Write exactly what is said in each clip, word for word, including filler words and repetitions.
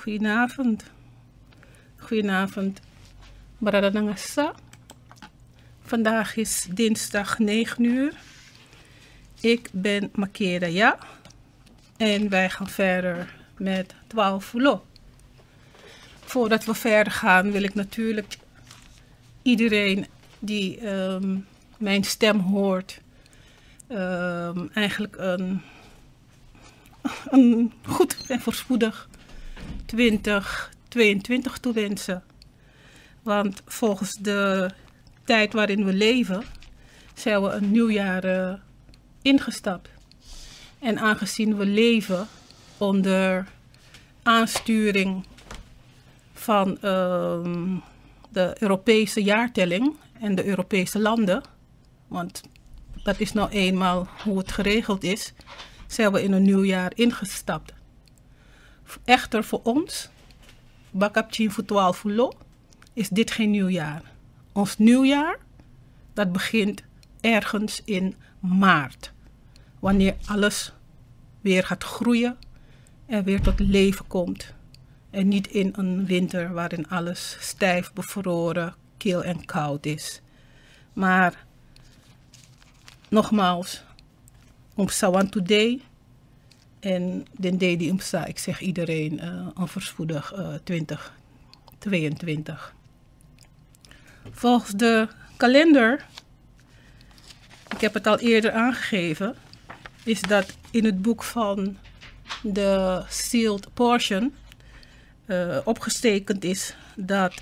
Goedenavond. Goedenavond, brada nanga sisa. Vandaag is dinsdag negen uur. Ik ben Makeda, ja. En wij gaan verder met twaalf Ulo. Voordat we verder gaan, wil ik natuurlijk iedereen die, ehm, mijn stem hoort, ehm, eigenlijk een, een goed en voorspoedig twintig tweeëntwintig toewensen. Want volgens de tijd waarin we leven, zijn we een nieuw jaar, eh, ingestapt. En aangezien we leven onder aansturing van, ehm, de Europese jaartelling en de Europese landen, want dat is nou eenmaal hoe het geregeld is, zijn we in een nieuw jaar ingestapt. Echter, voor ons, baka pikin fu twaalf Ulo, is dit geen nieuwjaar. Ons nieuwjaar, dat begint ergens in maart, wanneer alles weer gaat groeien en weer tot leven komt. En niet in een winter waarin alles stijf bevroren, kil en koud is. Maar nogmaals, un psa wantu dei. En den dei di un psa, ik zeg iedereen, eh, een voorspoedig, eh, twintig tweeëntwintig. Volgens de kalender, ik heb het al eerder aangegeven, is dat in het boek van de Sealed Portion, eh, opgetekend is dat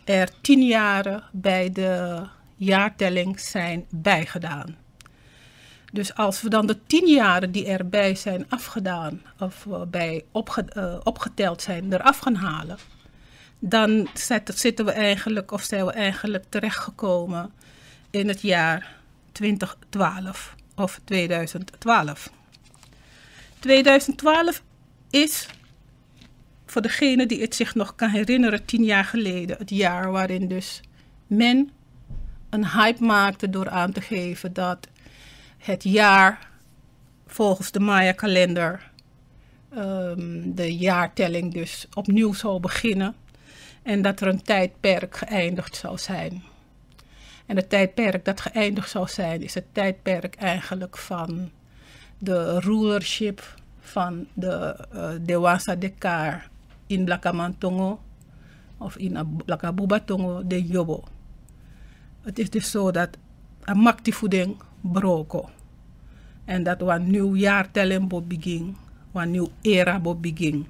er tien jaren bij de jaartelling zijn bijgedaan. Dus als we dan de tien jaren die erbij zijn afgedaan, of, eh, bij opge-, eh, opgeteld zijn, eraf gaan halen, dan zet-, zitten we eigenlijk, of zijn we eigenlijk terechtgekomen in het jaar twintig twaalf of tweeduizend twaalf. Tweeduizend twaalf is, voor degene die het zich nog kan herinneren, tien jaar geleden, het jaar waarin dus men een hype maakte door aan te geven dat het jaar volgens de Maya-kalender, ehm, de jaartelling dus opnieuw zou beginnen en dat er een tijdperk geëindigd zou zijn. En het tijdperk dat geëindigd zou zijn, is het tijdperk eigenlijk van de rulership van de, eh, Dewan Sadekar in Blakamantongo of in a-, Blakabubatongo, den Yobo. Het is dus zo dat a makti fu den broko. En dat wan nieuw jaartelling bo begin, wan nieuw era bo begin.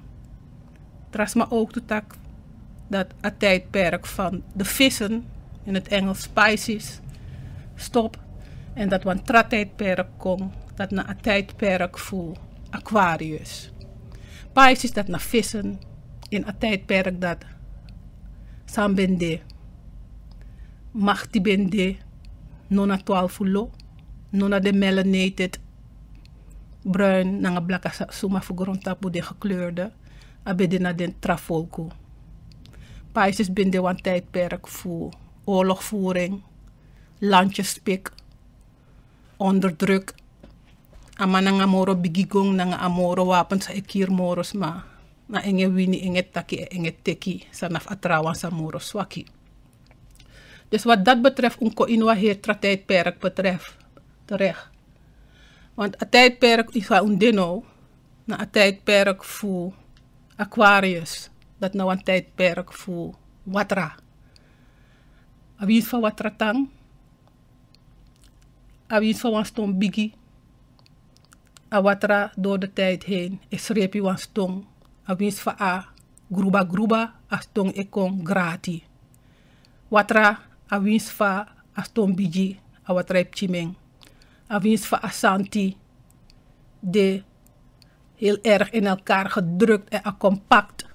Tra sma ook tu taki dat a tijdperk van de vissen, in het Engels Pisces, stop. En dat wan tra tijdperk kon, dat na a tijdperk fu Aquarius. Pisces dat na vissen, in a tijdperk dat san ben de, makti ben de, no na twaalf Ulo, no na den melanated, bruin nanga blaka sa-, suma fu grontapu, den gekleurde, a ben de na den tra folku. Pisces ben de wan tijdperk fu oorlogvoering, landjespik, onderdruk. A man nanga moro bigi gong nanga a moro wapen san e kiri moro sma. Na en e wini, en e taki, en e teki, san na fu a trawan san moro swaki. Dus wat dat betreft, un kon ini wan heri tra tijdperk betreft, terecht. Want a tijdperk fa un de now, na a tijdperk fu Aquarius, dat na wan tijdperk fu watra. A winsi fa watra tan, a winsi fa wan ston bigi, a watra door de tijd heen e srepi wan ston. A winsi fa a gruba gruba, a ston e kon grati. Watra, a winsi fa a ston bigi, a watra e pikin men. A winsi fa a santi de heel erg in elkaar gedrukt en a compact.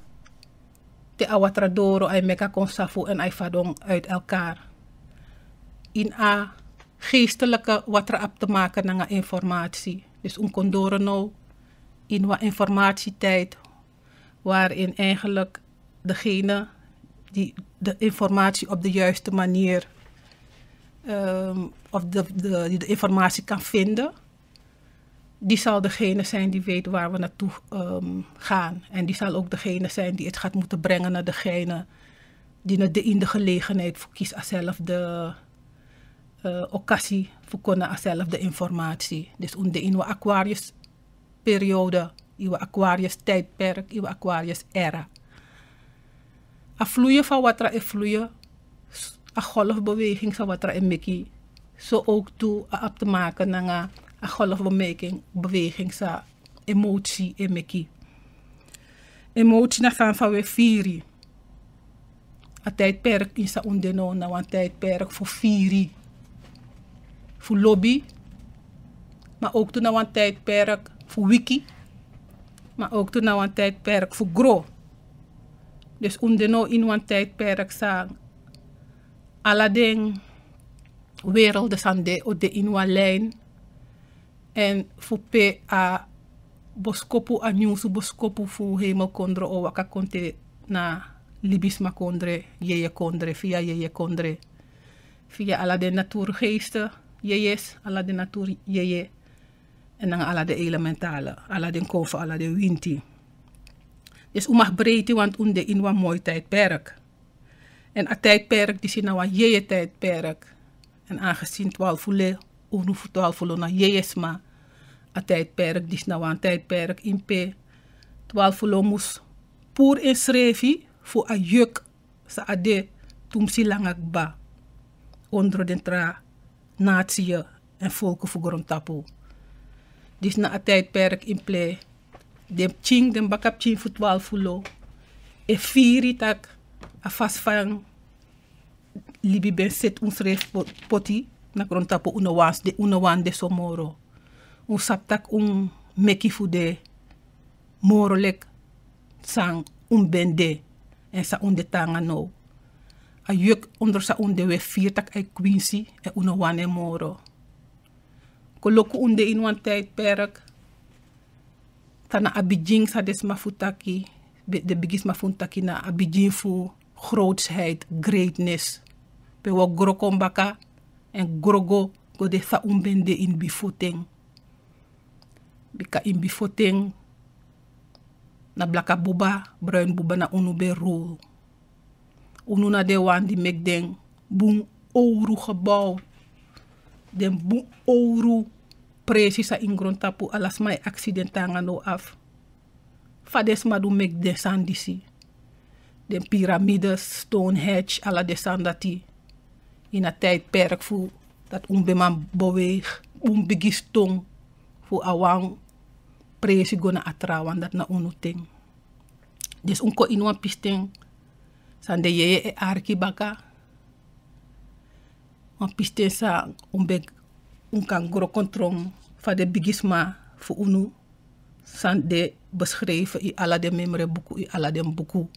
Te a watra doro, a e meki a kon safu en a e fadon uit elkaar. In a geestelijke watra abi te maken nanga informatie. Dus un kon doro now in wan informatietijd, waarin eigenlijk degene die de informatie op de juiste manier, ehm, of de, de, die de informatie kan vinden, die zal degene zijn die weet waar we naartoe ehm, gaan. En die zal ook degene zijn die het gaat moeten brengen naar degene die het de in de gelegenheid voor kiest als zelf de eh, occasie voor kunnen als zelf de informatie. Dus onder in we Aquarius periode, in we Aquarius tijdperk, in we Aquarius era. A vloeien van watra e vloeien, a golfbeweging van watra e meki. Zo ook toe a op te maken nanga a golfbeweging beweging sa emotie e meki. Emotie na san fa we firi. A tijdperk in sa un de no na wan tijdperk fu firi, fu lobi, maar ook toe na wan tijdperk fu wiki, maar ook toe na wan tijdperk fu gro. Dus un de no in wan tijdperk sa ala den werelden san de o de in wan lijn. En fu pe a boskopu a nyunsu boskopu fu hemelkondre o waka kon te na libisma kondre, yeye kondre, via yeye kondre, via ala den natuurgeesten, yeyes, ala den natuur yeye, en nanga ala den elementale, ala den konfo, ala den winti. Dus un mag breiti want un de in wan moi tijdperk. En a tijdperk disi na wan yeye tijdperk. En aangezien twaalf uur le unu fu twaalf uur na yeyesma, a tijdperk disi na wan tijdperk in pe twaalf uur mus pur en srefi fu a juk sa a de tumsi langa kba ondro den tra natie en folku fu grondtapu. Disi na a tijdperk in ple den pikin den baka pikin fu twaalf uur e firi tak a fasi fan libi ben seti unsrefi poti na grondtapu. Un no wani de so moro. Un sabi tak' un meki fu de moro leki san un ben de, èn san un de taanga now. A juk ondro san un de un e firi tak' a e kwinsi, èn un no wani en moro. Koloku un de ini wan tijdperk. Tan na a bigin san den sma fu taki, den bigi sma fu un taki na a bigin fu grootsheid, greatness. Pe wi o gro kon baka èn gro go go de san un ben de ini bifo ten. Bika ini bifo ten na blaka buba, bruin buba na unu ben rul. Unu na den wan di meki den bun owru gebouw. Den bun owru presi san ini grontapu, ala sma e aksi den taanga now afu. Fa den sma du meki den sani disi? Den piramides, Stonehenge, ala den sani dati. Ini a tijdperk fu dati un ben man beweeg bun bigi ston fu a wan presi go na a trawan, dati na unu ten. Dus un kon ini wan pisten san den yeye e arki baka. Wan pisten san un ben, un kan gro kon tron fa den bigisma fu unu san de beschrijfi ini ala den memre buku, ini ala den buku.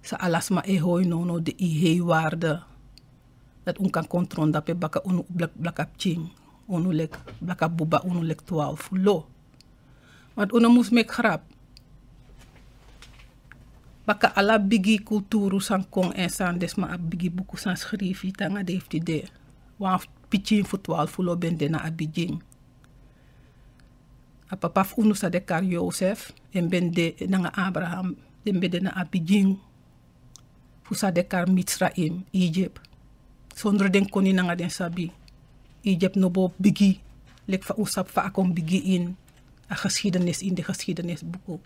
San ala sma e hoi nownow de ini hei waarde. Dati un kan kon tron dape baka unu blaka pikin, unu leki blaka buba, unu leki twaalf lo. Want un no mus meki grap. Baka ala bigi kulturu san kon èn san den sma abi bigi buku san skrifi taanga dei fu tide. Wan pikin fu twaalf lo ben de na a bigin. A papa fu unu san den kari Yosef, en ben de nanga Abraham, den ben de na a bigin fu san den kari Mitsraim, Egypt. Sondro den koni nanga den sabi, Egypt no bo bigi leki fa un sabi fa a kon bigi ini a geschiedenis, ini den geschiedenis buku.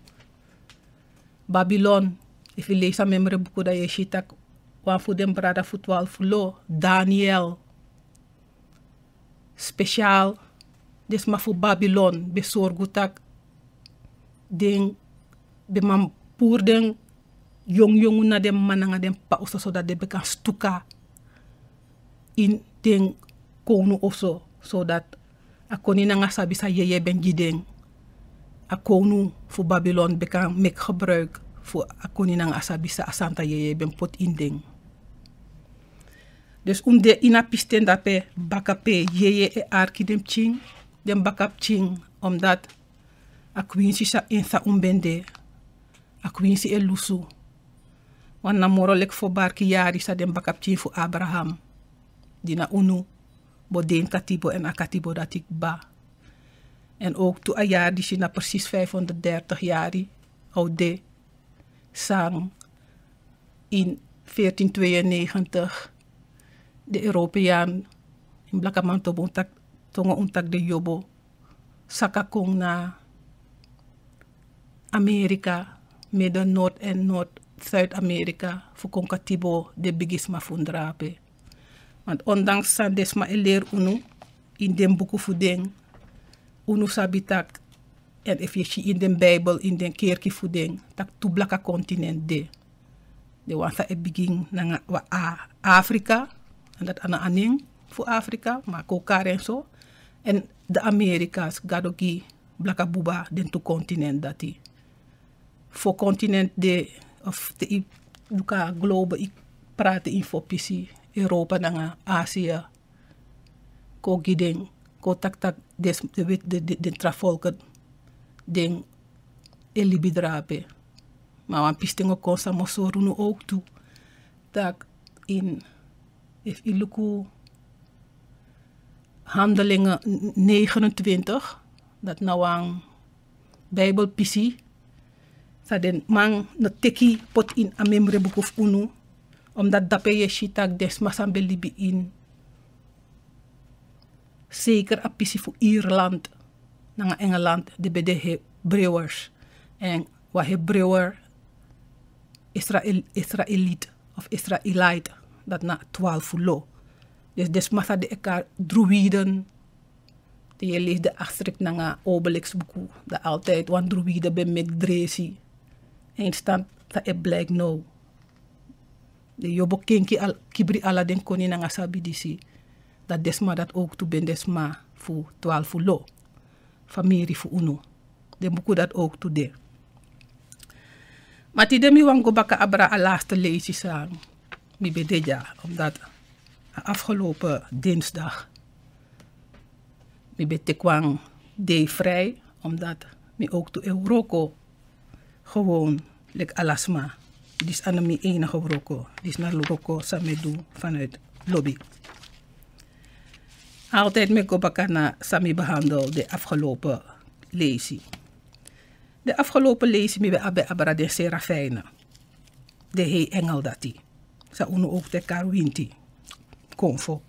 Babilon, efu yu leisi a memre buku dan yu e si tak' wan fu den brada fu twaalf lo, Daniel, spesial den sma fu Babilon ben sorgu tak' den ben man puru den yongyongu na den mama nanga den p'pa oso, so dati den ben kan stuka ini den kownu oso, so dati a koni nanga sabi san yeye ben gi den. A kownu fu Babilon ben kan meki gebruik fu a koni nanga a sabi san a santa yeye ben poti ini den. Dus un de ini a pisten dape baka pe yeye e arki den pikin, den baka pikin, omdat a kwinsi san un ben de, a kwinsi e lusu. Wan na moro leki fo barki yari san den baka pikin fu Abraham, di na unu bo den katibo èn a katibo dati kba. En ook tu a yari disi na precies vijfhonderddertig yari a o de, san in veertien tweeënnegentig de Europeaan, in blakaman tongo un taki, tongo un taki de yobo, saka kon na Amerika, Midden, Noord en Noord, Zuid-Amerika, fu kon katibo den bigisma fu un drape. Want ondanks san den sma e leri unu in den buku fu den, unu sabi taki, en efu yu e si in den Bijbel, in den kerki fu den, taki tu blaka continent de. Den wan san e bigin nanga wan A, Afrika, en dati a no a nen fu Afrika, ma kon kari en so. En de Amerikas, Gado gi blaka buba den tu continent dati. Fo continent de, of te yu luku a globe, yu prati in fo pisi, Europa nanga Asia. Kon gi den, kon taki taki den, den, den, den tra folken, den e libi drape. Ma wan pisten o kon san mi o sori unu ook tu, taki in, efu yu luku Handelingen negenentwintig, dati na wan Bijbel pisi san den man no teki poti in a memre buku fu unu, omdat dape yu e si taki den sma san ben libi in zeker a pisi fu Ierland nanga Engeland, den ben de Hebreeërs. En wan Hebreeër, Israel, Israeliet of Israelite, dati na twaalf lo. Dus den sma san de e kari druiden, te yu e lesi den Asterix nanga Obelix buku, dan altijd wan druide ben meki dresi. Instant san e bliki now. Den yobo kenki al, kibri ala den koni nanga sabi disi. Dati den sma dati ook tu ben de sma fu twaalf lo. Famiri fu unu. Den buku dati ook tu de. Ma tide mi wani go baka abra a laatste leisi san mi ben de dya, omdat a afgelopen dinsdag mi ben teki wan dei vrij, omdat mi ook tu e wroko gewoon leki ala sma. Disi a no mi enige wroko, disi na wroko san mi e du vanuit lobi. Altijd mi e go baka na san mi behandel den afgelopen leisi. Den afgelopen leisi mi ben abi, abra den serafijnen, den hei engel dati, san unu ook e kari winti, konfo.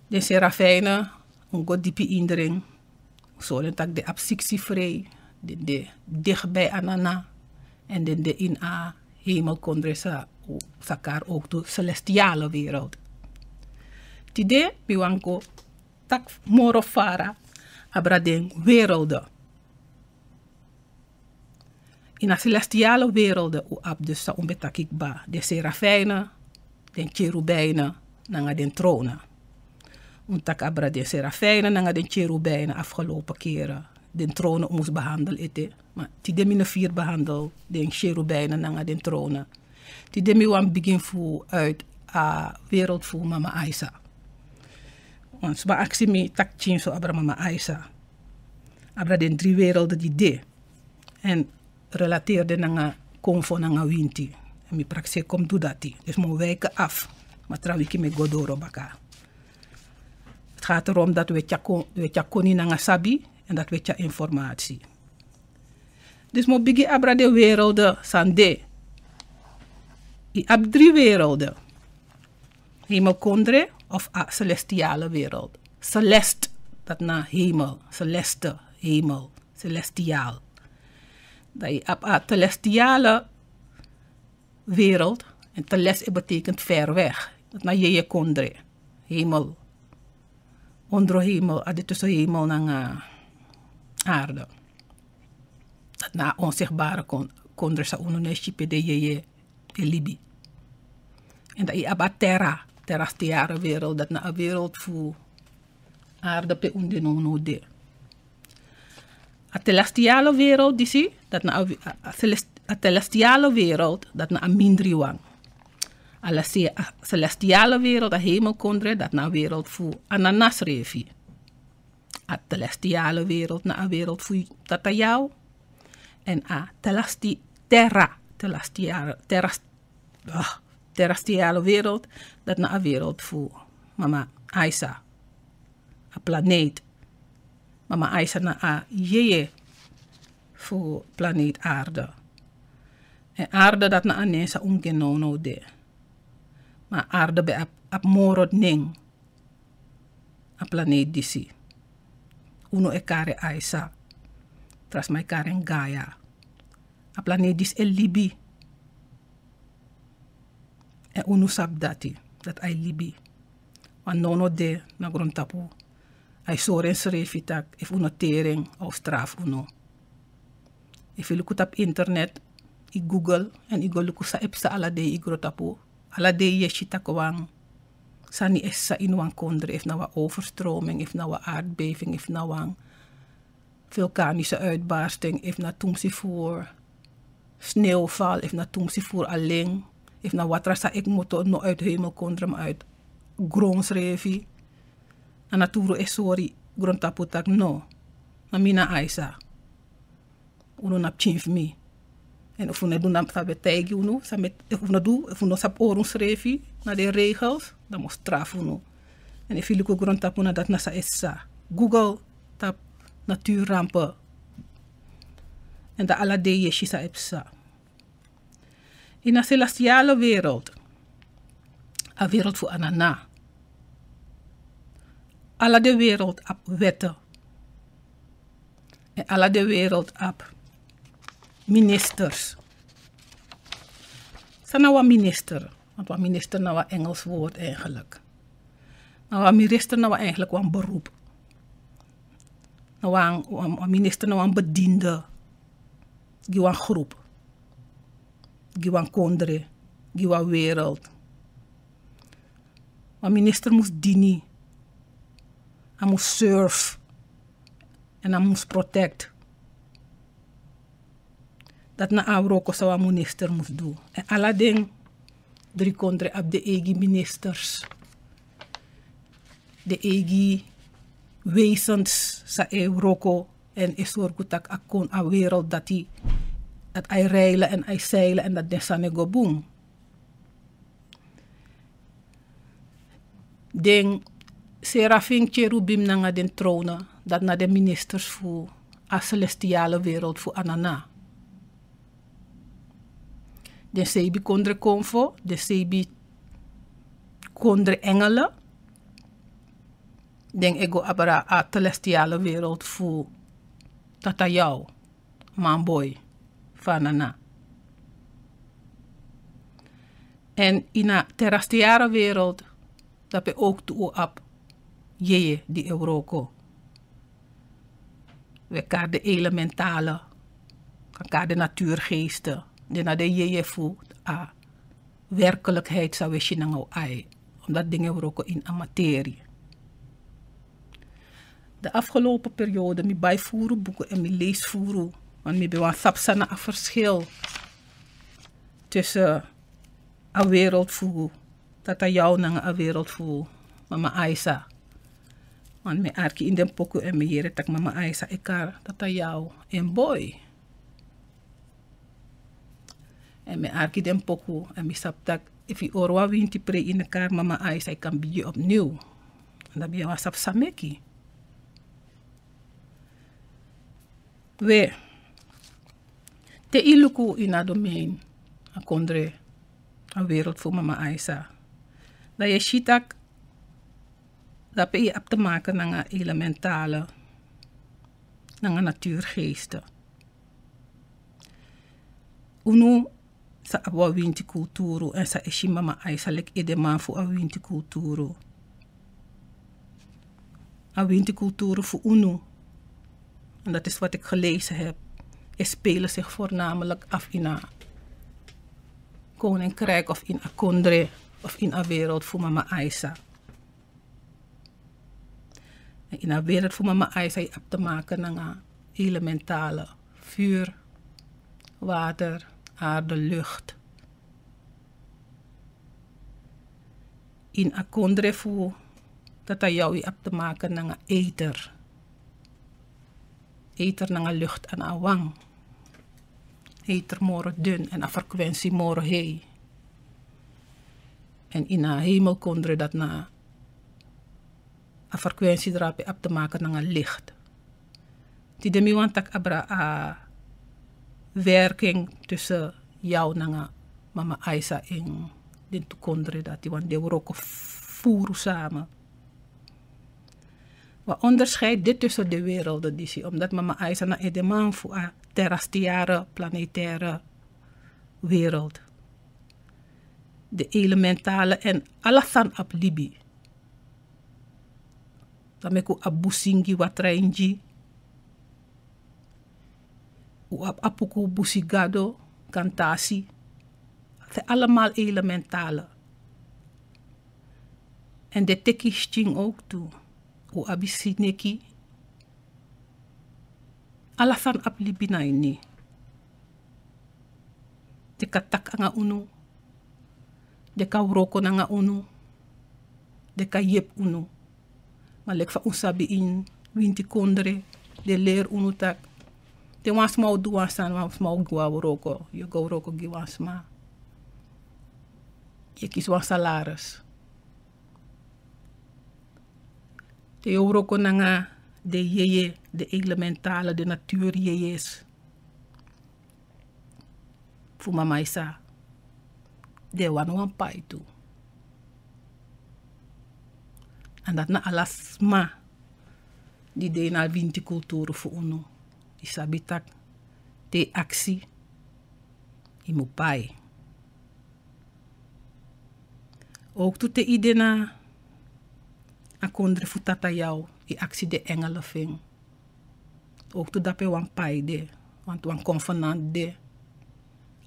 Den serafijnen, un go dipi ini dren, un sori en taki den abi siksi vrij, den de dichtbij a Nana, en den de ini a hemelkondre san un sa kari ook tu celestiale wereld. Tide mi wani go taki moro fara abra den werelden. Ini a celestiale werelden un abi dus san un ben taki kba, den serafijnen, den kerubijnen nanga den tronen. Un taki abra den serafijnen nanga den kerubijnen afgelopen keren. Den tronen un mus behandel ete. Ma tide mi no firi behandel den kerubijnen nanga den tronen. Tide mi wani bigin fu uit a wereld fu mama Aisa. Want sma aksi mi taki so abra mama Aisa. Abra den dri werelden di de. En relateer den nanga konfo nanga winti. En mi prakseri kon mi du dati. Dus mi o wijken af. Ma tra wiki mi e go doro baka. Het gaat erom dat we tyari kon-, we tyari koni nanga sabi en dat we tyari informatie. Dus mi o bigin abra den werelden san de. Yu abi dri werelden. Hemelkondre of a celestiale wereld. Celest, dati na hemel. Celeste, hemel. Celestiaal. Dan yu abi a celestiale wereld. En teles, e, betekent ver weg. Dati na yeye kondre. Hemel. Ondro hemel, a de tussen hemel nanga aarde. Dati na a onzichtbare kon-, kondre san unu no e si pe den yeye e libi. En dan yu abi a terra, terrestriale wereld, dati na a wereld fu aarde pe un de now now de. A celestiale wereld disi, dati na a wi-, a, a celest-, a celestiale wereld, dati na a mindri wan. A lesi-, a celestiale wereld, a hemelkondre, dati na a wereld fu a Nana srefi. A celestiale wereld na a wereld fu Tata Yaw. En a celesti-, terra, celestiale, terra, ah, terrestriale wereld, dati na a wereld fu mama Aisa. A planeet. Mama Aisa na a yeye fu planeet Aarde. En Aarde dati na a nen san un gi en nownow de. Ma Aarde ben abi, abi moro nen. A planeet disi. Unu e kari en Aisa. Tra sma e kari en Gaia. A planeet disi e libi. En unu sabi dati, dati a e libi. Wan nono de na grontapu. A e sori ensrefi taki efu un no teri en, a o strafu unu. Efu yu luku tapu internet, yu Google, èn yu go luku san e psa ala dei yu grontapu. Ala dei yu e si taki wan sani e psa ini wan kondre, efu na wan overstroming, efu na wan aardbeving, efu na wan vulkanische uitbarsting, efu na tumsi furu sneeuwval, efu na tumsi furu alen, efu na watra san e kmoto, no uit hemelkondre, ma uit gron srefi. A naturu e sori grontapu taki no, na mi na Aisa. Unu na pikin fu mi. Èn efu unu e du na san mi e taigi unu, san mi e, efu unu du, efu unu no sabi hori unsrefi na den regels, dan mi o strafu unu. Èn efu yu luku grontapu, na dati na san e psa. Google tapu natuurrampen. Èn dan ala dei yu e si san e psa. Ini a celestiale wereld, a wereld fu Anana, ala den wereld abi wetten. Èn ala den wereld abi ministers. San na wan minister? Want wan minister na wan Engels woord eigenlijk. Ma wan minister na wan, eigenlijk wan beroep. Na wan, wan, wan minister na wan bediende. Gi wan groep. Gi wan kondre. Gi wan wereld. Wan minister mus dini. A mus serve. Èn a mus protect. Dati na a wroko san wan minister mus du. Èn ala den dri kondre abi den eigi ministers. Den eigi wezens san e wroko èn e sorgu taki a kon, a wereld dati, dati a e reilen èn a e seilen èn dati den sani e go bun. Den serafin, kerubim nanga den trone, dati na den ministers fu a celestiale wereld fu Anana. Den seibi kondre konfo, den seibi kondre engelen, den e go abra a celestiale wereld fu Tata Yaw, Manboy, fu Anana. Èn ini a terrestriale wereld, dape ook tu un abi yeye di e wroko. Un e kari den elementale, kan kari den natuurgeesten, den na den yeye fu a werkelijkheid san un e si nanga un ai, omdat den e wroko ini a materie. De afgelopen periode mi bai furu buku èn mi leisi furu, want mi ben wani sabi san na a verschil tussen a wereld fu Tata Yaw nanga a wereld fu Mama Aisa. Want mi e arki ini den poku èn mi yere taki Mama Aisa e kari Tata Yaw en boy. Èn mi e arki den poku èn mi sabi taki efu yu hori wan winti prei ini a kari Mama Aisa, yu kan bigin opnieuw. Dan mi wani sabi san meki. We, te yu luku ini a domein, a kondre, a wereld fu Mama Aisa, dan yu e si taki dape yu abi te maken nanga elementale, nanga natuurgeesten. Unu sa abi wan winti kulturu èn sa e si Mama Aisa leki edeman fu a winti kulturu. A winti kulturu fu unu, en dat is wat ik gelezen heb, e spelen zich voornamelijk af in a koninkrijk of in a kondre of in a wereld fu Mama Aisa. Èn ini a wereld fu Mama Aisa yu abi te maken nanga elementale, vuur, water, aarde, lucht. Ini a kondre fu Tata Yaw yu abi te maken nanga ether. Ether nanga lucht a no wani. Ether moro dun èn a frequentie moro hei. Èn ini a hemelkondre dati na a frequentie drape abi te maken nanga licht. Yu de mi wan tak' abra a werking tussen yu nanga mama Aisa en den tu kondre dati wan de wroko furu sama. Wan onderscheid de tussen de werelden disi, omdat mama Aisa na edeman fu a terrastiare planetaire wereld. De elementale en ala sani abi libi. Dan meki un abi busingi, watraingi, un abi apuku, busigado, kantasi. Te allemaal elementale. En de teki sting ook tu. Un abi sineki. Ala sani abi libi na ini. Den kan taki nanga unu. Den kan wroko nanga unu. Den kan yepi unu. Ma leki fa un sabi ini winti kondre, den leri unu tak' te wan sma o du wan sani, wan sma o go a wroko, yu o go wroko gi wan sma, yu e kisi wan salaris. Te yu o wroko nanga den yeye, den elementale, den natuur yeyes fu mama Aisa, den wani wan pai tu. En dati na ala sma di de ini a winti kulturu fu unu, yu sabi tak' te yu aksi, yu mu pai. Ook tu te yu de na a kondre fu Tata Yaw, yu aksi den engele fu en. Ook tu dape wan pai de, want wan convenant de,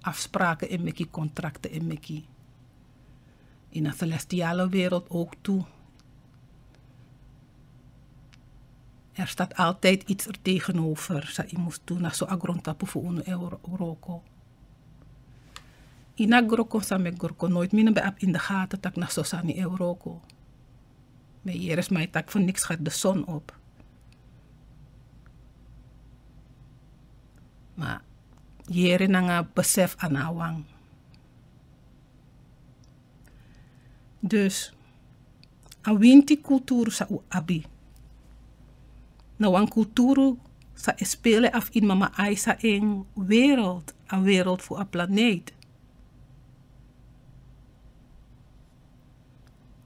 afspraken e meki, contracten e meki. Ini a celestiale wereld ook tu. Er staat altijd iets er tegenover san yu mus du, na so a grondtapu fu unu e wroko. Ini a wroko san mi e wroko, nooit mi no ben abi in de gaten tak' na so sani e wroko. Mi e yere sma e taki: voor niks gaat de zon op. Ma yere nanga besef a no wan. Dus a winti kulturu san un abi, na wan kulturu san e spele afu ini mama Aisa en wereld, a wereld fu a planeet.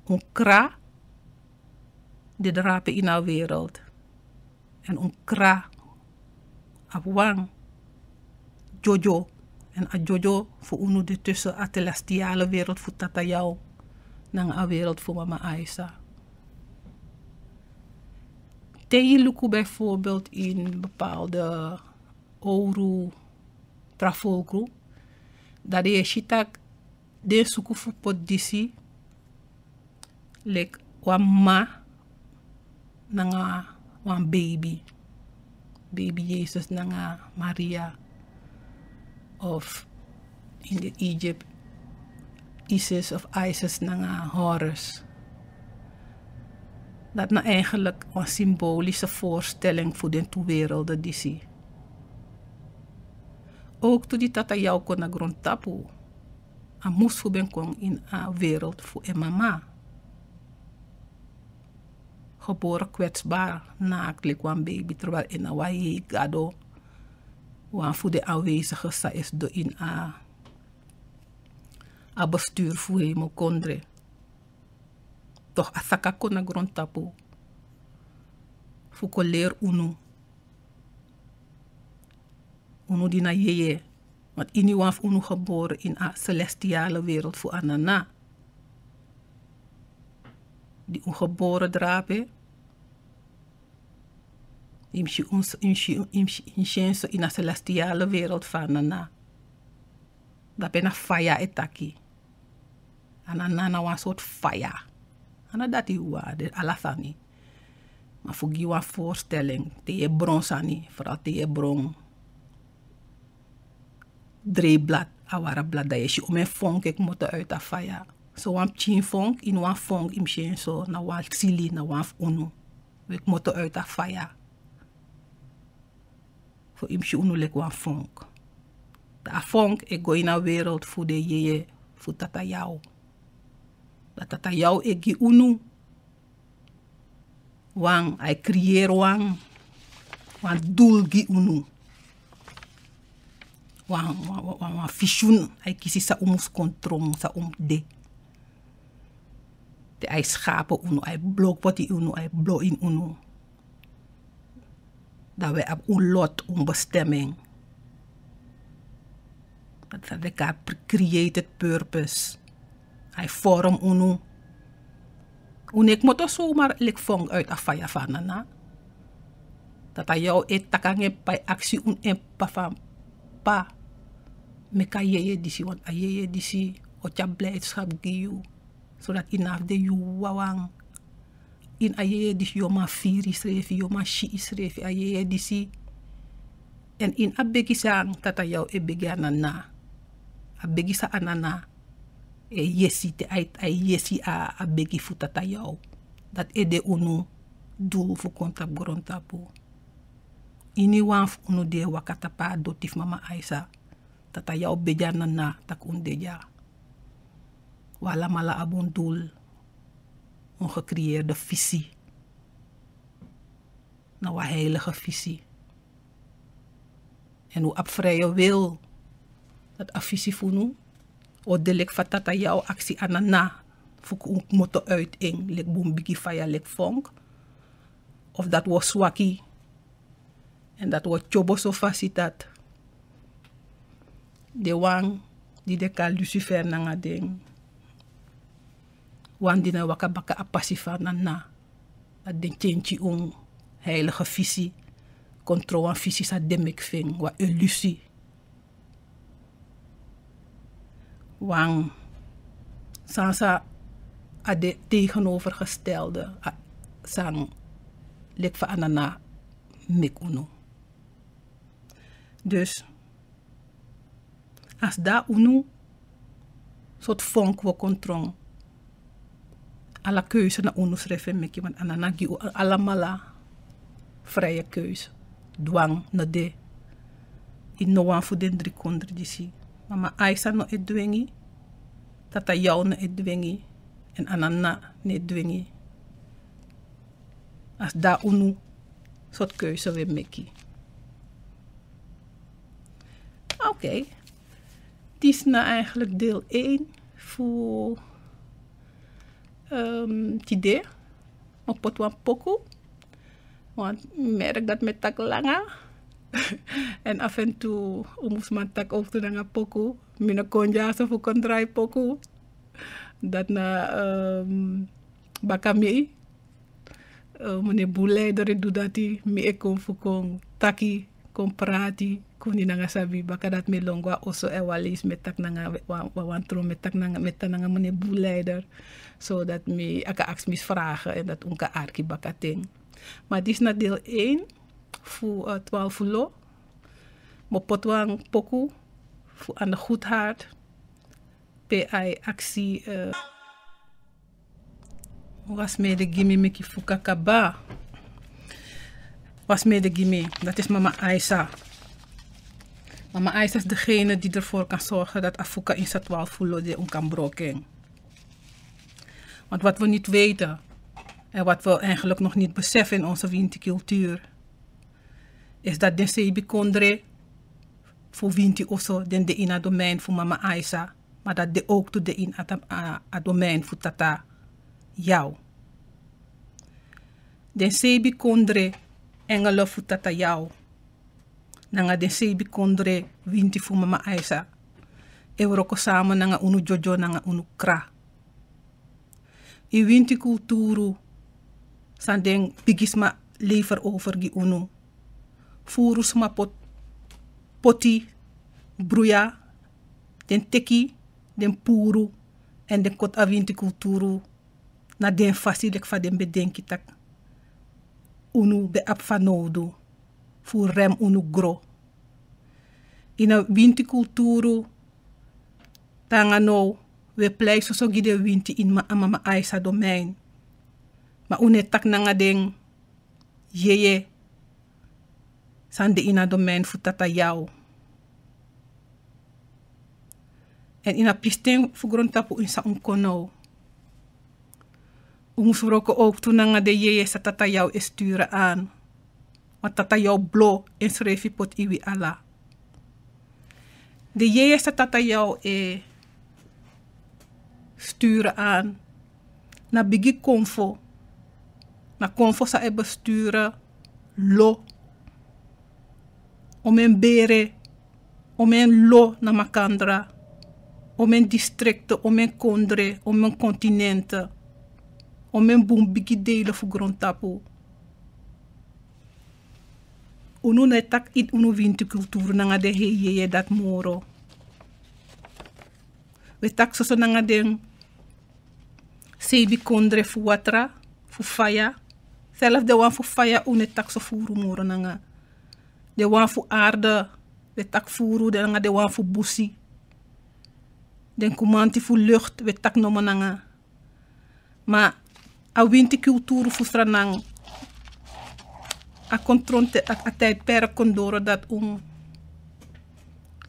Un kra de drape ini a wereld. En un kra abi wan dyodyo. En a dyodyo fu unu de tussen a celestiale wereld fu Tata Yaw nanga a wereld fu mama Aisa. Te yu luku bijvoorbeeld in bepaalde owru tra folkru, dan den e si tak' den e suku fu poti disi leki wan mama nanga wan beibi. Beibi Yesus nanga Maria. Of in de Egypt, Isis of Isis nanga Horus. Dati na eigenlijk wan symbolische voorstelling fu den tu werelden disi. Ook tu di Tata Yaw kon na grondtapu, a mus fu ben kon in a wereld fu en mama. Geboren kwetsbaar, naakt, leki wan beibi, terwijl en na wan hei gado, wan fu den aanwezige san e sidon in a, a bestuur fu hemelkondre. Toch a saka kon na grondtapu fu kon leri unu. Unu di na yeye, want iniwan fu unu geboren in a celestiale wereld fu a nana. Di un geboren drape, yu mus si un, yu mus si, yu mus si, yu mus si en so ini a celestiale wereld fu a nana. Dape na faya e taki. A nana na wan sortu faya. A no dati wan de ala sani. Ma fu gi wan voorstelling, te yu e bron sani, vooral te yu e bron drei blad, a wara blad, dan yu e si omeni vonk e kmoto uit a faya. So wan pikin vonk, ini wan vonk yu mus si en so, na wan sili, na wan fu unu. We kmoto uit a faya. Fu yu mus si unu leki wan vonk. Dan a vonk e go ini a wereld fu den yeye fu Tata Yaw. Dan Tata Yaw e gi unu wan, a e creëer wan wan dul gi unu. Wan wan wan wan visioen a e kisi san un mus kon tron san un mus de. Te a e skape unu a e blo poti unu a e blo ini unu. Dan wi abi un lot un bestemming. Dati san den kari created purpose. A e vorm unu. Unu e kmoto somar leki fong uit a faya fu a nana. Dati a yu e taki nanga en p'pa e aksi unu en p'pa fan p'pa, meki a yeye disi want a yeye disi o tyari blijdschap gi yu. Sodati yu no abi de yu wawan. Ini a yeye disi yu o man firi yusrefi yu o man si yusrefi a yeye disi. Èn ini a begi san tata yaw e begi a nana. A begi san a nana e yesi te a e yesi a begi fu tata yaw. Dati ede unu dul fu kon tapu grontapu. Iniwan fu unu di e waka tapu a doti fu mama aisa. Tata yaw begi a nana tak' unu de dya. Wi alamala abi un dul. Un gecreerde fisi. Na wan heilige fisi. Èn un abi frije wil. Dati a fisi fu unu o de leki fa tata yaw aksi a nana. Fu un kmoto uit en leki bun bigi faya leki fonk. Of dati wi o swaki. Èn dati wi o tyobo so fasi dati den wan di den kari lucifer nanga den wan di no e waka baka a pasi fu a nana. Dati den tyentyi un heilige fisi. Kon tron wan fisi san den meki fu en wan elusi. Wan san san a de tegenovergestelde san leki fa a nana meki unu. Dus a si de na unu sortu fonk wi o kon tron. Ala keuze na unu srefi e meki want a nana gi un alamala. Frije keuze dwang no de. Ini no wan fu den dri kondre disi. Mama aisa no e dwengi. Tata yaw no e dwengi. Èn a nana no e dwengi. A si de na unu sortu keuze wi e meki. Oké. Disi na eigenlik deel een fu tide. Mi o poti wan poku. Want mi merk dati mi e taki langa. Èn af en tu un mus man taki owktu nanga poku. Mi no kon dyaso fu kon drai poku. Dati na baka mi. Mene bun leider e du dati mi e kon fu kon taki kon prati kon di nanga sabi baka dati mi e lon go na oso èn wan leisi mi e taki nanga wan tron mi e tan nanga mene bun leider. So dati mi a kan aksi mi sfragen èn dati un kan arki baka ten. Ma disi na deel een fu twalfu lo. Mi o poti wan poku fu an de gudhart. Pe a e aksi. Wan sma ede gi mi meki fuka kaba. Wan sma ede gi mi dati isi mama aisa. Mama aisa isi degene di dervor kan sorgen dati a fuka ini satwal fu lo de un kan broken. Want wat wi niti weten en wat wi eigenlik nog niti besefen in onse winti kultur, isi dati den seibi kondre fu winti oso den de ini a domein fu mama aisa. Ma dati de owktu de ini a domein fu tata yaw. Den seibi kondre engele fu tata yaw nanga den seibi kondre winti fu mama aisa e wroko sama nanga unu dyodyo nanga unu kra. Yu winti kulturu san den bigisma lever over gi unu. Furu sma poti bruya den teki den puru èn den koti a winti kulturu na den fasi leki fa den ben denki tak' unu ben abi fanowdu fu rem unu gro. Ini a winti kulturu te nanga now wi e plei soso gi den winti ini a mama aisa domein. Ma unu e taki nanga den yeye san de ini a domein fu tata yaw. Èn ini a pisiten fu grontapu ini san un kon now. Un mus wroko owktu nanga den yeye san tata yaw e sturu an. Ma Tata Yaw blo en srefi poti wi ala. De yeye san Tata Yaw e sturu an na bigi konfo. Na konfo san e besturu lo. Omen bere, omen lo na makandra, omen distrikte, omen kondre, omen kontinente, omen bun bigi dele fu grontapu. Unu no e taki unu winti kulturu nanga den hei yeye dati moro. Wi e taki soso nanga den seibikondre fu watra, fu faya. Self den wan fu faya unu e taki so furu moro nanga. Den wan fu arde, wi e taki furu den nanga den wan fu busi. Den kumanti fu lucht wi e taki nomo nanga. Ma a winti kulturu fu Sranan, a kon tron te a, a tijdperk kon doro dati un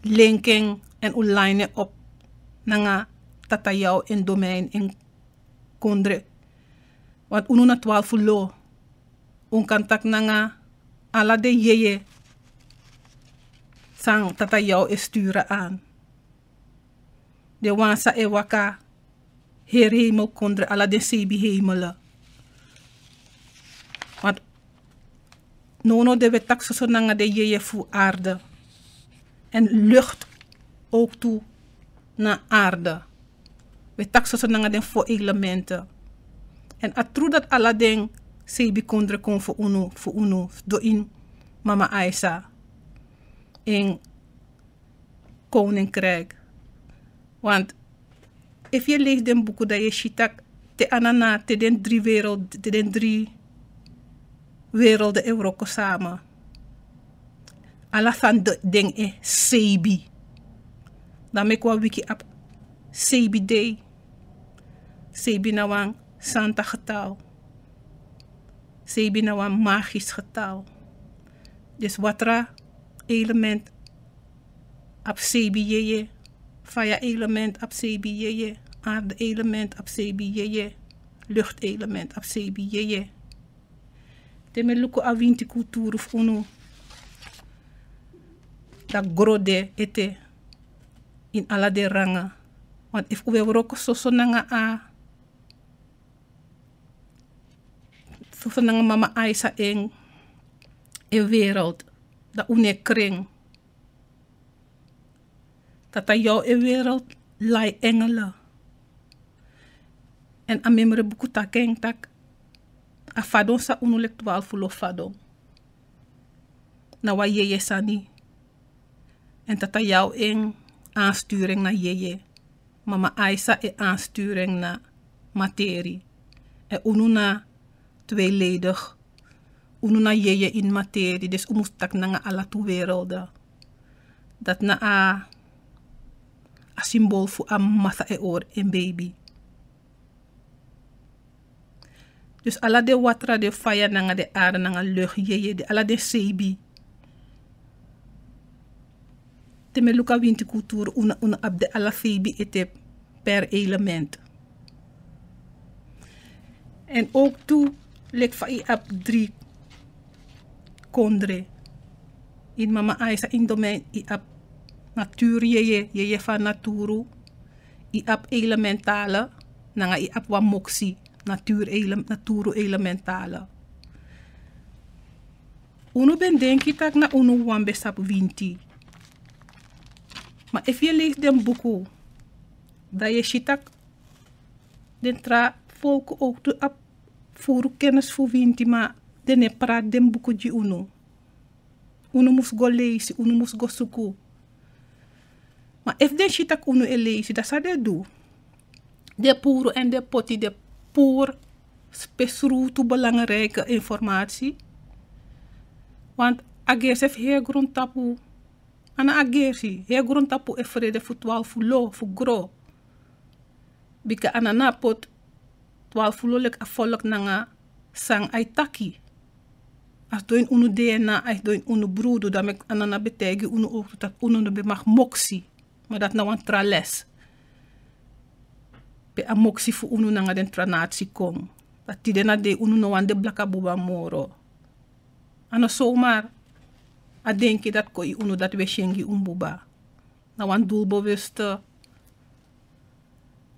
linken en un line op nanga Tata Yaw en domein en kondre. Want unu na twaalf lo. Un kan taki nanga ala den yeye san Tata Yaw e sturu an. Den wan san e waka heri hemelkondre, ala den seibi hemele. Want nownow den wi e taki soso nanga den yeye fu arde. En lucht ook tu na arde. Wi e taki soso nanga den fo elemente. En a tru dati ala den seibikondre kon fu unu, fu unu, doro ini Mama Aisa en koninkrijk. Want efu yu e leisi den buku dan yu e si taki te Anana, te den dri wereld, te den dri werelden e wroko sama. Ala sani den e seibi. Dan meki wan wiki abi seibi dei. Seibi na wan santa getal. Seibi na wan magisch getal. Dus watra element abi seibi yeye, faya element abi seibi yeye, arde element abi seibi yeye, lucht element abi seibi yeye. Te mi e luku a winti kulturu fu unu, dan gro de ete ini ala den ranga. Want efu un e wroko soso nanga a, soso nanga Mama Aisa en, en wereld, dan un no e krin. Tata Yaw e wereld lai engele. En a memre buku taki en taki a fadon san unu leki twaalf lo fadon, na wan yeye sani. En Tata Yaw en aansturing na yeye. Mama Aisa e aansturing na materi. En unu na tweeledig. Unu na yeye ini materi, dus un mus taki nanga ala tu werelden. Dati na a, a symbool fu a mama san e hori en baby. Dus ala den watra, den faya nanga den arde nanga lucht, yeye, den ala den seibi. Te mi e luku a winti kulturu, un no, un no abi den ala seibi ete per element. En ook tu, leki fa yu abi dri kondre. Ini Mama Aisa ini domein yu abi natuur yeye, yeye fu a naturu. Yu abi elementale, nanga yu abi wan moksi, natuur ele-, naturu elementale. Unu ben denki taki na unu wawan ben sabi winti. Ma efu yu e leisi den buku, dan yu e si taki den tra folku ook tu abi furu kennis fu winti, ma den no e prati den buku gi unu. Unu mus go leisi, unu mus go suku. Ma efu den si taki unu e leisi, dan san den du? Den puru en den poti, den puru spesrutu belangrijke informatie. Want a gersi fu heri grontapu, a no a gersi, heri grontapu e frede fu twaalf lo, fu gro. Bika a no na poti twaalf lo leki a volk nanga san a e taki. A sidon ini unu DNA, a sidon ini unu brudu, dan meki a no na ben taigi unu ook tu taki unu no ben mag moksi. Ma dati na wan tra les. Pe a moksi fu unu nanga den tra nati kon. Dati tide na dei unu no wani de blaka buba moro. A no somar a denki dati kon gi unu dati wi e si en gi un buba. Na wan doelbewuste,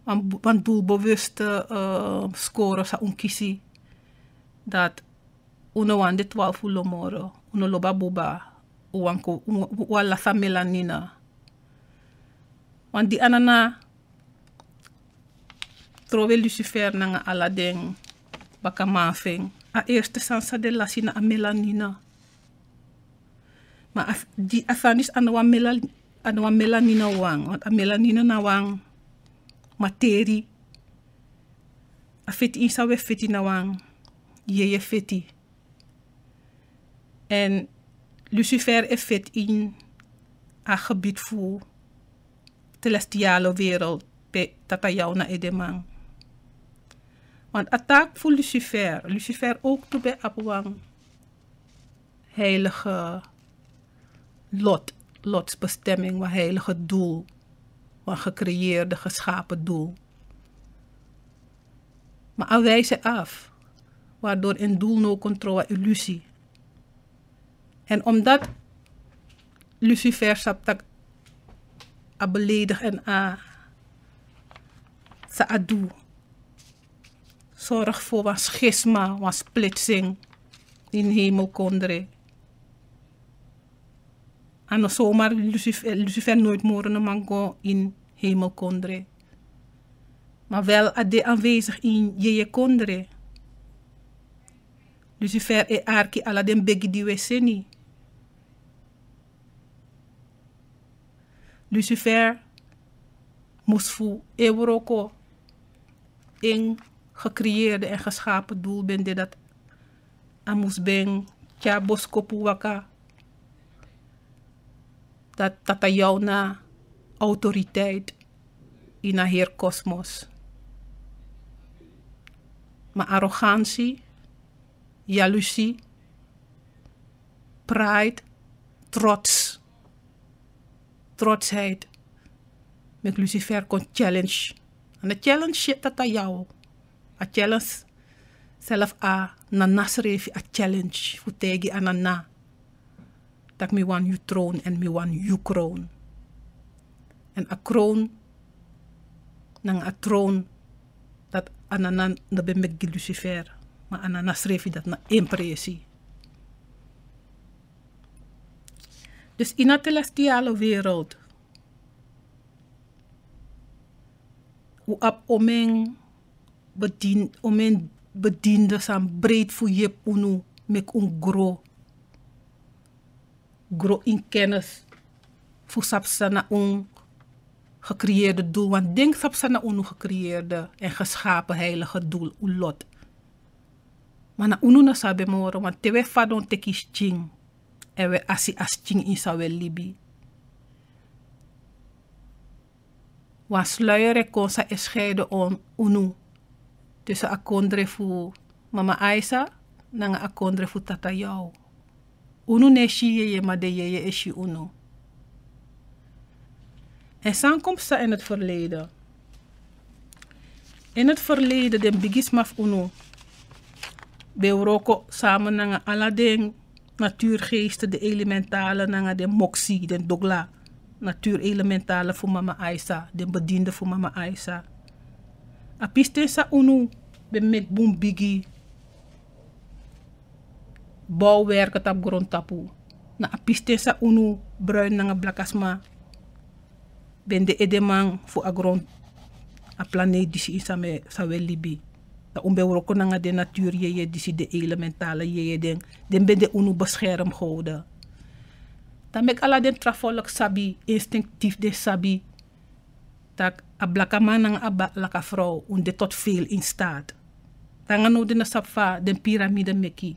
wan, wan doelbewuste eh, skoro san un kisi. Dati un no wani de twarfu lo moro, un no lobi a buba, un wani kon, un, un wani lasi a melanina. Wan di a nana trowe Lucifer nanga ala den bakaman fu en, a eerste sani san den lasi na a melanina. Ma a, di a sani disi a no wan mela, a no wan melanina wan, want a melanina na wan materi. A feti ini san wi e feti na wan yeye feti. Èn Lucifer e feti ini a gebied fu celestiale wereld, pe Tata Yaw na edeman. Want a taki fu Lucifer, Lucifer ook tu ben abi wan heilige lot, lotsbestemming, wan heilige doel, wan gecreëerde, geschapen doel. Maar a wijs en af, waardoor een doel no controle illusie. En omdat Lucifer sabi taki a beledig en a, san a du, sorg voor wan schisma, wan splitsing in hemelkondre. A no somar Lucifer, Lucifer nooit moro no man go in hemelkondre. Maar wel a de aanwezig in yeye kondre. Lucifer e arki ala den begi di wi e seni. Lucifer mus fu e wroko, en gecreëerde en geschapen doel ben de dati a mus ben tyari boskopu waka dati Tata Yaw na autoriteit ini a heri kosmos. Ma arrogantie, jaloezie, pride, trots, trotsheid meki Lucifer kon challenge. A no challenge Tata Yaw. A challenge zelf a nana srefi, a challenge fu taigi a nana taki mi wani yu troon en mi wani yu kroon. En a kroon nanga a troon dati a nana no ben meki gi Lucifer, ma a nana srefi dati na en presi. Dus ini a celestiale wereld un abi omen bedien, omen bediende san breed fu yepi unu meki un gro, gro in kennis fu sabi san na un gecreëerde doel. Want den sabi san na unu gecreëerde en geschapen heilige doel, un lot. Ma na unu no sabi moro, want te wi e fadon teki skin en wi e asi a skin ini san wi e libi. Wan sluier e kon san e scheide unu tussen a kondre fu mama Aisa nanga a kondre fu Tata Yaw. Unu no e si yeye, ma den yeye e si unu. En san kon psa in het verleden? In het verleden den bigisma fu unu ben wroko samen nanga ala den natuurgeesten, den elementalen nanga den moksi, den dogla, natuurelementalen fu mama Aisa, den bediende fu mama Aisa. A pisten san unu ben meki bun bigi bouwwerken tapu grontapu, na a pisten san unu bruin nanga blakasma ben de edeman fu a gron, a planeet disi ini san wi e libi. Dan un ben wroko nanga den natuur yeye disi, den elementale yeye, den, den ben de unu beschermgoden. Dan meki ala den tra volk sabi, instinctief den sabi taki a blakaman nanga a blakafrow un de tot veel in staat. Nanga now den no sabi fa den piramide meki.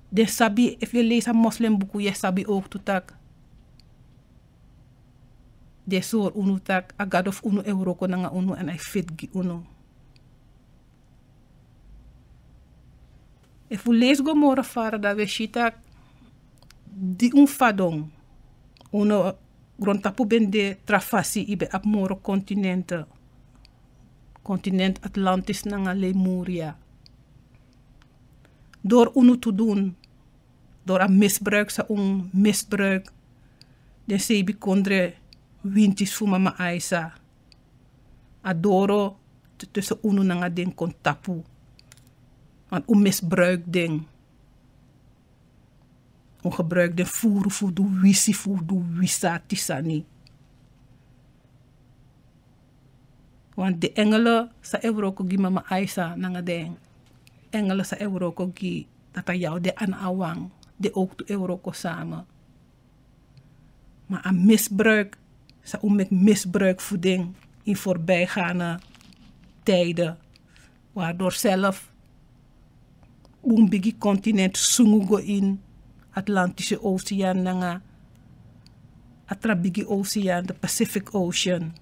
Den sabi, efu yu e leisi a moslim buku yu e sabi ook tu taki den e sori unu taki a gado fu unu e wroko nanga unu en a e feti gi unu. Efu un leisi go moro fara dan wi e si taki di un fadon, unu grontapu ben de tra fasi, yu ben abi moro continente, continent Atlantis nanga Lemuria. Door unu tu dun Doro a misbruik san un misbruik den seibikondre wintis fu mama Aisa. A doro tussen unu nanga den kon tapu. Want un misbruik den. Un gebruik den furu fu du wisi, fu du wisi ati sani. Want den engele san e wroko gi mama Aisa nanga den engele san e wroko gi tata Yaw, den ana a wan, den ook tu e wroko samen. Maar a misbruik san un meki misbruik fu den in voorbijgaande tijden. Waardoor zelf un bigi continent sungu go in Atlantische Oceaan nanga a tra bigi oceaan, de Pacific Ocean.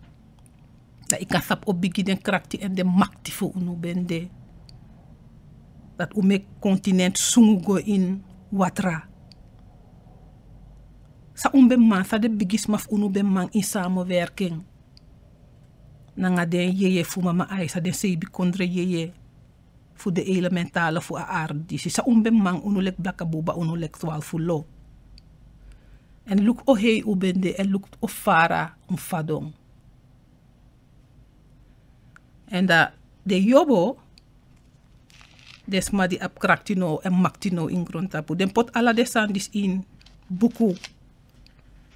Dan yu kan sabi o bigi den krakti en den makti fu unu ben de. Dat un meki continent sungu go in watra. San un ben man, san den bigisma fu unu ben man in samenwerking nanga den yeye fu mama Aisa, den seibikondre yeye fu den elementale fu a aarde disi. San un ben man, unu leki blaka buba, unu leki twalfu lo. En luku o hei un ben de, en luku o fara un fadon. En dan den yobo, den sma di abi krakti now en makti now in grontapu, den poti ala den sani disi in buku.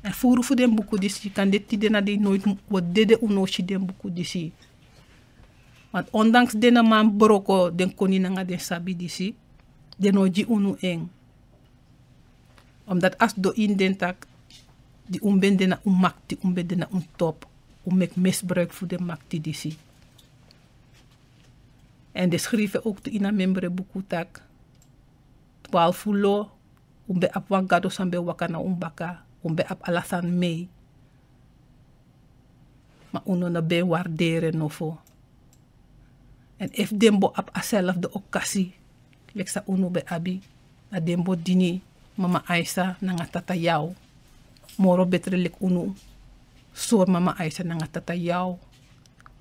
En furu fu den buku disi, kande tide na dei noiti wi o dede, un no o si den buku disi. Want ondanks den na man broko den koni nanga den sabi disi, den no o gi unu en. Omdat a sidon ini den taki, di un ben de na un makti, un ben de na un top, un meki misbruik fu den makti disi. En den skrifi en ook tu ini a memre buku taki, twalfu lo, un ben abi wan gado san ben waka na un baka, un ben abi ala sani mei. Ma unu no ben warderi en nofo. En efu den bo abi a selfde okasi leki san unu ben abi, dan den bo dini mama Aisa nanga tata Yaw moro betre leki unu sori mama Aisa nanga tata Yaw.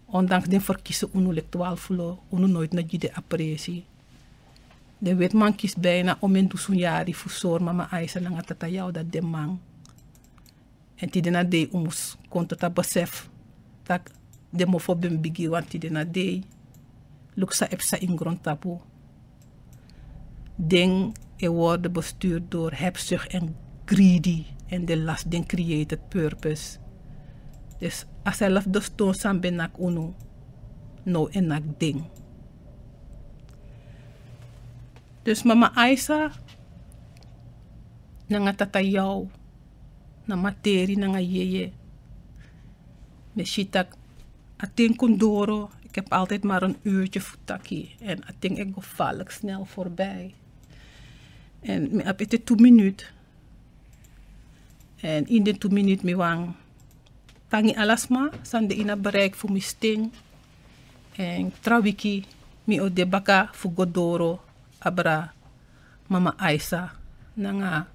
Ondanks den ferkisi unu leki twalfu lo, unu noiti no gi den a presi. Den wetiman kisi bijna omen dusun yari fu sori mama Aisa nanga tata Yaw dati den man. En tide na dei un mus kon tot a besef taki den mofo ben bigi, want tide na dei, luku san e psa ini grontapu. Den e worden bestuurd door hebzucht en greedy, en den lasi den created purpose. Dus a selfde ston san ben naki unu, now e naki den. Dus mama Aisa nanga tata Yaw na materi nanga yeye. Mi e si taki a ten kon doro, ik heb altijd maar een uurtje fu taki, en a ten e go falek snel voorbij. En mi abi ete tu minut. En ini den tu minut mi wani tangi ala sma san de ini a bereik fu mi sten. En tra wiki mi o de baka fu go doro abra mama Aisa nanga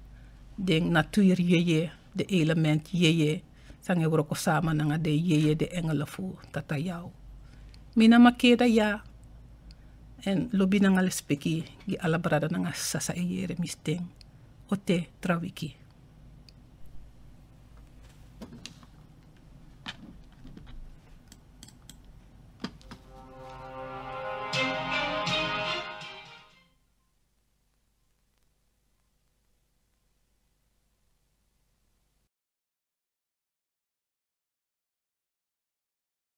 den natuur yeye, den element yeye san e wroko sama nanga den yeye, den engele fu tata Yaw. Mi na Makeda ya. En lobi nanga lespeki gi ala brada nanga sisa san e yere mi sten. Ote, tra wiki.